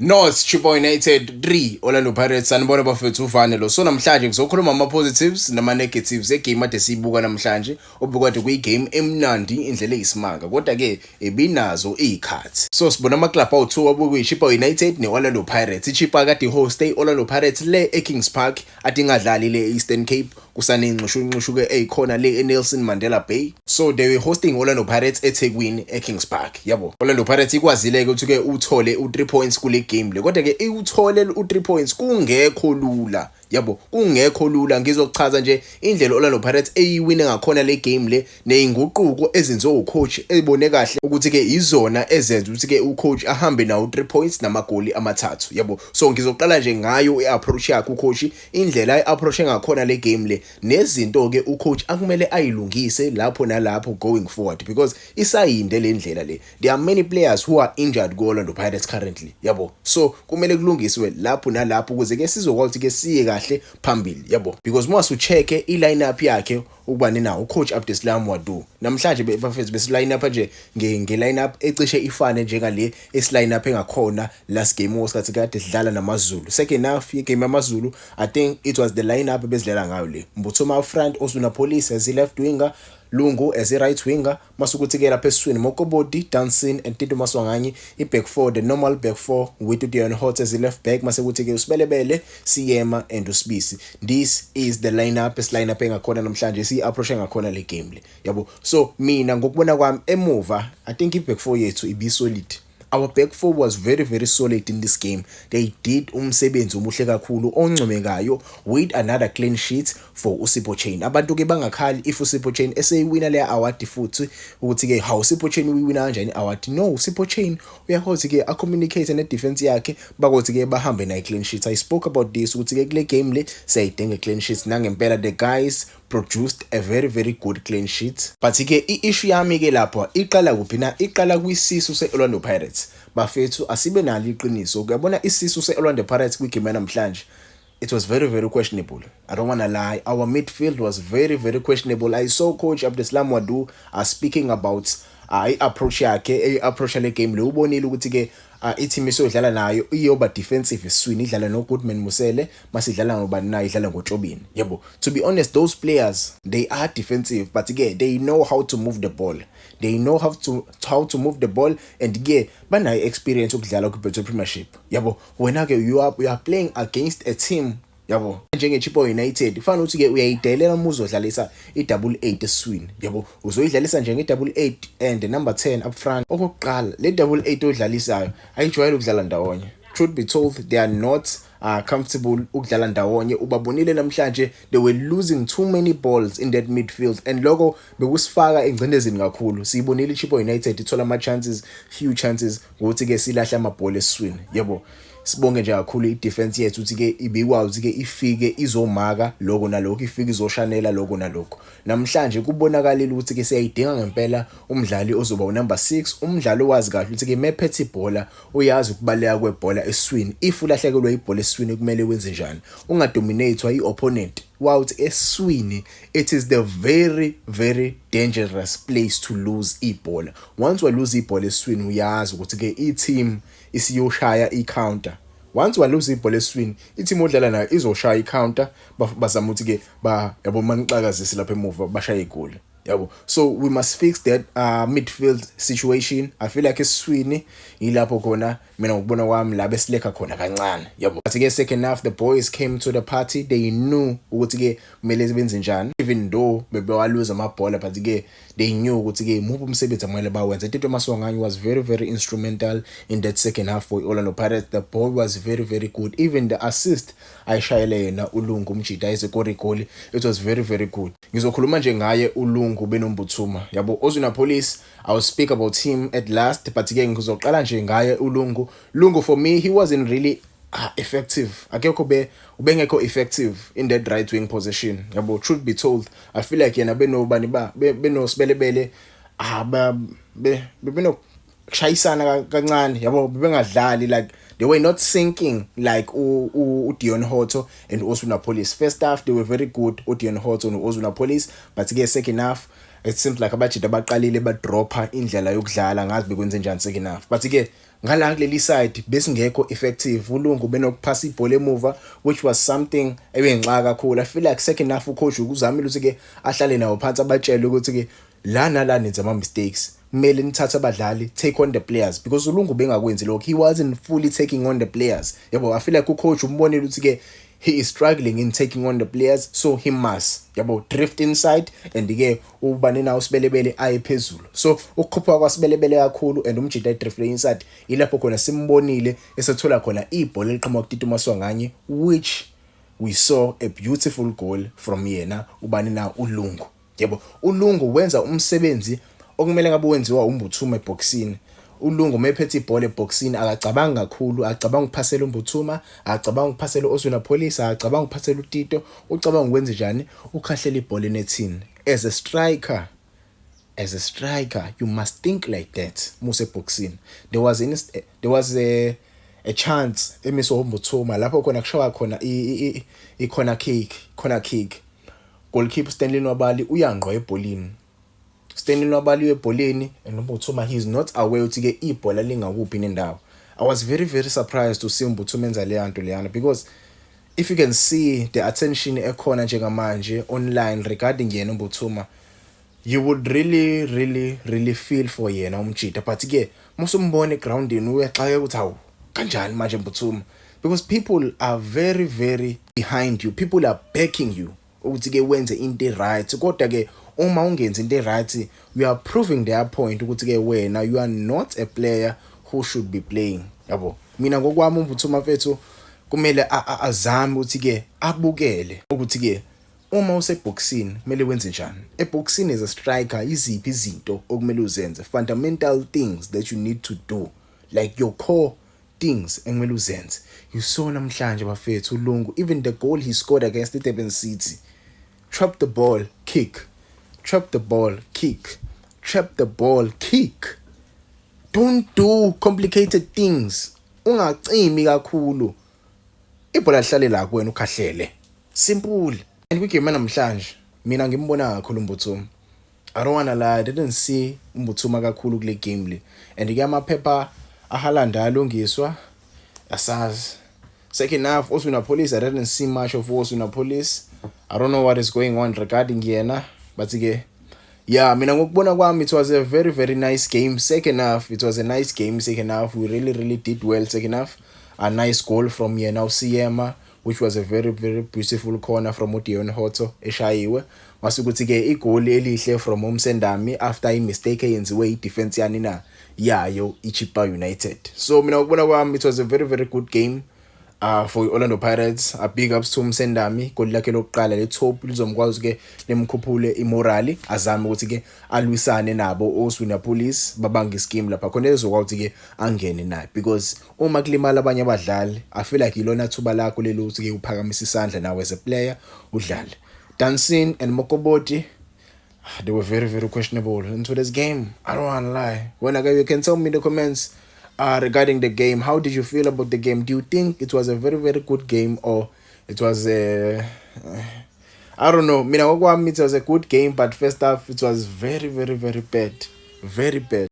North Chippa United 3, Orlando Pirates. Sanibona bafethu, ufane lo. So namhlanje ngizokhuluma ama positives nama negatives egame ade siyibuka namhlanje, obekade kuyi-game emnandi indlela eyisimanga, kodwa ke ebinazo izikhathi. So sibona ama club awu2 abukuyi-Chippa United ne-Orlando Pirates. IChippa kade host i-Orlando Pirates le eKings Park, ade ingadlali le Eastern Cape, kusaneyinxushunxushu ke eyikhona le eNelson Mandela Bay. So they were hosting Orlando Pirates eThekwini, eKings Park, yabo. Orlando Pirates ikwazile ke ukuthi ke uthole u3 points kule game le, kodwa ke iwuthole u3 points kungekho lula, yabo, kungekho lula. Ngizochaza nje indlela Orlando Pirates eyiwine ngakhona le game le, nezinguquko ezenziwe ucoach ebone kahle ukuthi ke izona ezenza ukuthi ke ucoach ahambe nawo 3 points namagoli amathathu, yabo. So ngizoqala nje ngayo iapproach yakhe ucoach, indlela ayiapproach ngakhona le game le, nezinto ke ucoach akumele ayilungise lapho nalapho going forward, because isayinde le ndlela le. There are many players who are injured ku Orlando Pirates currently, yabo. So kumele kulungiswe lapho nalapho ukuze ke sizokwazi ukuthi ke siye kahle phambili, yabo, because uma usucheck i-lineup yakhe ukuba ninawo ucoach Abdeslam Ouaddou namhlanje, bafethu, besi line up nje nge line up ecishe ifane njengale esi-line up engakhona last game osikhathi kade sidlala namaZulu, second half ye game yamaZulu. I think it was the line up ebezidlala ngayo le: Mbuthuma up front, Oswin Appollis as left winger, Lungu as a right winger, masukuthi ke lapha esiswini Mokobodi, Danson and Tito Maswanganyi. I-back four, the normal back four with uDeon Hotto as left back, mase kuthi ke uSibelebele, Siyema and uSibisi. This is the lineup esi-line up engakhona namhlanje, si approach engakhona le game le, yabo. So mina ngokubona kwami emuva, I think i-back four yethu ibi solid. Our back four was very, very solid in this game. They did umsebenzi omuhle kakhulu oncomekayo with another clean sheet for uSipho Chaine. Abantu ke bangakhali if uSipho Chaine eseyiwina le award futhi, ukuthi ke hawu, uSipho Chaine uyiwina kanjani award? No, uSipho Chaine uyakwazi ke acommunicate ne defense yakhe, bakuthi ke bahambe nayo clean sheet. I spoke about this ukuthi ke kule game le siyayidinga clean sheets, nangempela the guys produced a very, very good clean sheet. But ke i-issue yami ke lapho iqala kuphi na? Iqala kwisisu se-Orlando Pirates. Bafethu, asibe nalo iqiniso, uyabona isisu se-Orlando Pirates kwigame namhlanje, it was very, very questionable. I don't want to lie. Our midfield was very, very questionable. I saw coach Abdeslam Ouaddou speaking about i-approach yakhe, i-approach le game le. Ubonile ukuthi ke i-team esiyodlala nayo iyoba defensive esiswini, idlala no Goodman Mosele, masidlala ngobani na, idlala ngoTshobini, yabo. To be honest, those players, they are defensive, but ke they know how to move the ball. They know how to move the ball and ke banayo experience ukudlala ku Betway Premiership, yabo. Wena ke you are playing against a team, yabo, njenge-Chippa United. Kufanele ukuthi ke uyayidelela uma uzodlalisa i-double 8 esiswini, yabo. Uzoyidlalisa nje nge-double 8 and number 10 up front. Okokuqala, le double 8 odlalisayo ayijwayele ukudlala ndawonye. Truth be told, they are not comfortable ukudlala ndawonye. Ubabonile namhlanje, they were losing too many balls in that midfield and lokho bekusifaka engcindezini kakhulu. Siyibonile iChippa United ithola ama chances, few chances, ngokuthi ke silahle amabhola esiswini, yabo. Sibonge nje kakhulu i-defense yethu ukuthi ke ibikwazi ukuthi ke ifike izomaka lokho nalokho, ifike izoshanela lokho nalokho. Namhlanje kubonakalile ukuthi ke siyayidinga ngempela umdlali ozoba unumber 6, umdlali owazi kahle ukuthi ke mephethe ibhola uyazi ukubaleka kwebhola esiswini. If ulahlekelwe ibhola esiswini, kumele wenze njani, ungadominatewa i-opponent. Wawuthi esiswini, it is the very, very dangerous place to lose ibhola. Once wa lose ibhola esiswini, uyazi ukuthi ke i-team isiyoshaya i-counter. Once walose ibhola esiswini, i-team odlala nayo izoshaya i-counter, bazama ukuthi ke ba, yabo, manixakazise lapha emuva, bashaye igoli, yabo. So we must fix that midfield situation. I feel like esiswini ilapho khona, mina ngokubona kwami, la besilekha khona kancane, yabo. But ke second half, the boys came to the party. They knew ukuthi ke kumele benze njani, even though bebewaluza amabhola, but ke they knew ukuthi ke muphi umsebenzi akumele bawenze. Tito Maswanganyi was very, very instrumental in that second half for Orlando Pirates. The ball was very, very good. Even the assist ayishayele yena uLungu umjida ayizekora igoli, it was very, very good. Ngizokhuluma nje ngaye uLungu benoMbuthuma, yabo. Oswin Appollis, I will speak about him at last, but ke ngizoqala nje ngaye uLungu. Lungu, for me, he wasn't really effective. Akekho be ubengekho effective in that right wing position, yabo. Truth be told, I feel like yena benobani ba benoSibelebele ba beno kushayisana kancane, yabo. Bebengadlali like, they were not syncing like u Deon Hotto and Oswin Appollis. First half they were very good, u Deon Hotto no Oswin Appollis, but ke second half it seems like abajida baqalile badropha indlela yokudlala. Ngazi bekwenze njani second half, but ke Ngala kuleli side besingekho effective. ULungu benokuphasa ibhola emuva, which was something ebengixaka kakhulu. I feel like second half ucoach ukuzamile ukuthi ke ahlale nawo phansi, abatshele ukuthi ke la nala nenza ama mistakes, kumele nithathe abadlali, take on the players, because uLungu bengakwenzi lokho. He wasn't fully taking on the players, yabo. I feel like ucoach umbonile ukuthi ke he is struggling in taking on the players, so he must, yabo, drift inside and ke ubane nawo uSebelebele aye phezulu. So ukukhuphuka kwaSebelebele kakhulu and umjita drift inside, ilapho khona simbonile esethola khona ibhola eliqhamuka kuTito Maswanganyi, which we saw a beautiful goal from yena ubani na uLungu, yebo. ULungu wenza umsebenzi okumele ngabe wenziwa uMbuthuma eboxini. ULungu mephethe ibhola eboxini akacabanga kakhulu, acabanga ukuphasela uMbuthuma, acabanga ukuphasela uOswin Appollis, acabanga ukuphasela uTito. Ucabanga ukwenza njani? Ukhahlela ibhola enethini. As a striker, you must think like that muse eboxini. There was a chance emiswa uMbuthuma lapho khona kushawa khona i corner kick. Corner kick, goalkeeper Stanley Nwabali uyangqwa ebholini. Stanley Nwabali ebholeni and uMbuthuma, he is not aware ukuthi ke ibhola lingakuphi nendawo. I was very, very surprised to see uMbuthuma enza leya nto leyana, because if you can see the attention ekhona njengamanje online regarding yena uMbuthuma, you would really, really, really feel for yena umjita. But ke musumbona egroundini uyaxaka ukuthi hawu, kanjani manje Mbuthuma, because people are very, very behind you, people are backing you ukuthi ke wenze into right. Kodwa ke uma ungenzi into right, you are proving their point ukuthi ke wena you are not a player who should be playing, yabo. Mina ngokwami uMbuthuma, mfethu, kumele azame ukuthi ke abukele ukuthi ke uma useboxini kumele wenze njani eboxini as a striker, iziphi izinto okumele uzenze, fundamental things that you need to do, like your core things ekumele uzenze. You saw namhlanje, bafethu, uLungu, even the goal he scored against the Durban City, trap the ball, kick, trap the ball, kick, trap the ball, kick. Don't do complicated things, ungacimi kakhulu, ibhola lihlale la kuwena, ukhahlele, simple. And kwigame namhlanje mina ngimbona kakhulu uMbuthuma. I don't wanna lie, I didn't see uMbuthuma kakhulu kule game le. And ke amaphepha aHaaland ayalungiswa, asazi. Second half, Oswin Appollis, I didn't see much of Oswin Appollis. I don't know what is going on regarding yena, but ke yeah, mina ngokubona kwami it was a very, very nice game. Second half, it was a nice game. Second half, we really, really did well. Second half, a nice goal from yena uSeema, which was a very, very beautiful corner from uDeon Hotto eshayiwe. Masukuthi ke igoli elihle from uMsendami after i mistake eyenziwe i-defense yani na yayo iChippa United. So mina ngokubona kwami it was a very, very good game for Orlando Pirates. A big ups to Msendami, igoli lakhe lokuqala le top lizomkwazi ke lemkhuphule imorali, azame ukuthi ke alwisane nabo Oswin Appollis, babanga ischeme lapha khona ezokwazi ke angene naye, because uma kulimala abanye abadlali, I feel like ilona thuba lakho lelo ukuthi ke uphakamisa isandla nawe as a player udlale. Dansin and Mokobodi, they were very, very questionable into this game. I don't want to lie. When I you can tell me in the comments regarding the game. How did you feel about the game? Do you think it was a very, very good game or it was a, I don't know. Mina ngokwami it was a good game, but first half it was very, very, very bad. Very bad.